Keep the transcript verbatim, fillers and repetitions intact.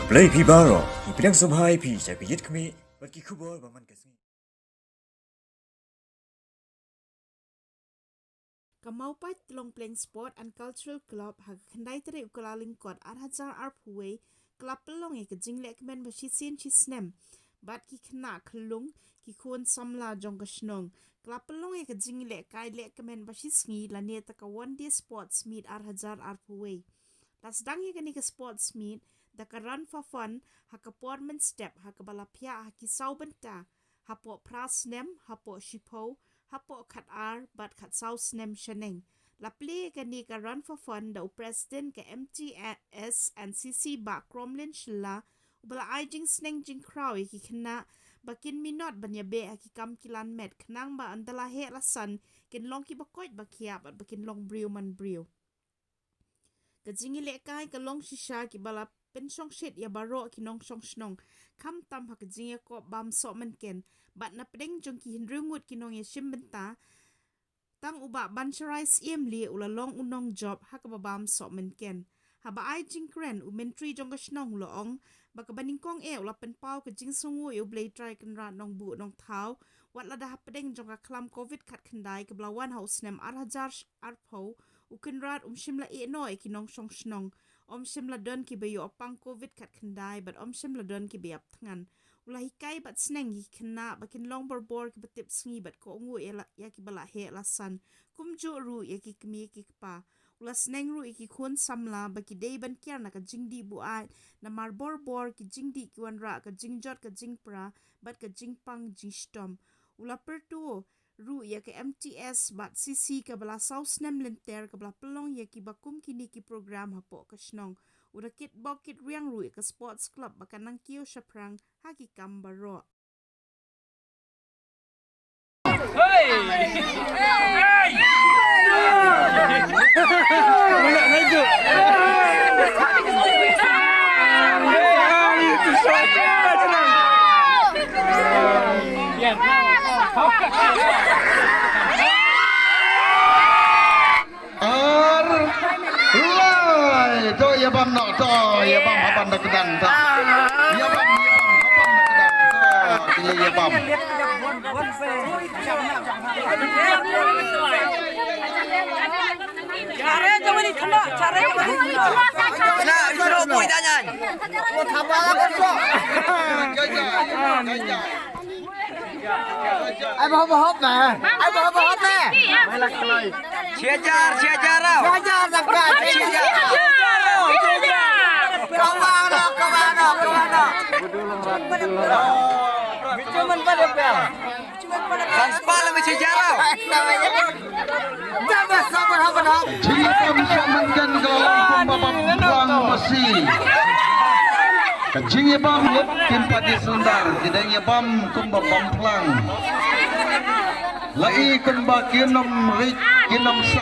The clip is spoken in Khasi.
Khublei phi baroh, ngi pdiang sngewbha ïa phi sha ka Ïit Khmih bad ki khubor ba man ka sngi. Ka Mawpait Longpleng Sport and Cultural Club ha ka khyndai tarik u Kyllalyngkot ar hajar arphew wei ka la pynlong ïa ka jinglehkmen ba shisien shisnem bad ki khynnah khyllung, ki khun samla jong ka shnong. Ka la pynlong ïa ka jinglehkai lehkmen ba shisngi lane da ka One Day Sports Meet ar hajar arphew wei. La sdang ïa kane ka sports meet da ka Run for Fun ha ka por mynstep ha kaba la phiah ha ki saw bynta, hapoh phra snem, hapoh shiphew, hapoh khatar bad khatsaw snem shaneng. La plie ïa kane ka Run for Fun da u President ka M T S and C C, Bah Cromlin Shylla, uba la ai jingsneng jingkhraw ïa ki khynnah ba kin minot ban ïabeh ha ki kam ki lan met, khnang ba ynda la heh la san kin long kiba koit ba khiah bad ba kin long briew man briew. Ka jingïalehkai ka long shisha kiba la pynshongshit ïa baroh ki nongshong shnong, khamtam ha ka jingïakop bam sohmynken, bad na pdeng jong ki hynriew ngut ki nongïashim bynta, tang u Bah Bansharai Syiemlieh u la long u nongjop ha kaba bam sohmynken. Haba ai jingkren, u Myntri jong ka shnong u la ong ba kaba nyngkong eh u la pynpaw ka jingsngewnguh ïa U Blei Trai Kynrad Nongbuh Nongthaw, wat lada hapdeng jong ka khlam Covid khatkhyndai kaba la wan ha u snem ar hajar arphew, u Kynrad um shym la ïehnoh ïa ki nongshong shnong, um shym la don kiba ïoh pang Covid khatkhyndai bad um shym la don kiba ïap thngan. U la hikai bad sneng ïa ki khynnah ba kin long barabor kiba tip sngi bad kohnguh ïa la, ïa kiba la heh la san, kumjuh ruh ïa ki kmie ki kpa. U la sneng ruh ïa ki khun samla ba ki dei ban kiar na ka jingdih buaid, namar barabor ki jingdih ki wanrah ka jingjot ka jingpra bad ka jingpang jingshitom. U la pyrto ruh ïa ka M T S bad C C kaba la saw snem lynter kaba la pynlong ïa kiba kum kine ki program hapoh ka shnong. U da kitbok kitriang ruh ïa ka sports club ba kan nang kiew shaphrang ha ki kam baroh. Ar lai. To ïa bam noh, to ïa bam ha ban da kdang, to. Ïa bam, ïa bam ha ban da kdang, to. Ïa bam. Ai, bahop, bahop na. Ai, bahop, bahop na. Shi hajar, shi hajar, tau. Shi hajar, tau, shi hajar. Kawang, kawang, kawang. San spah lem shi hajar, tau. Jingïabam sohmynken ka long kumba bam phlang masi. Ka jingïabam lep kim pat ïa sandar, ki dang ïabam kumba bam phlang. La i kumba kim nym rit, kim nym sa.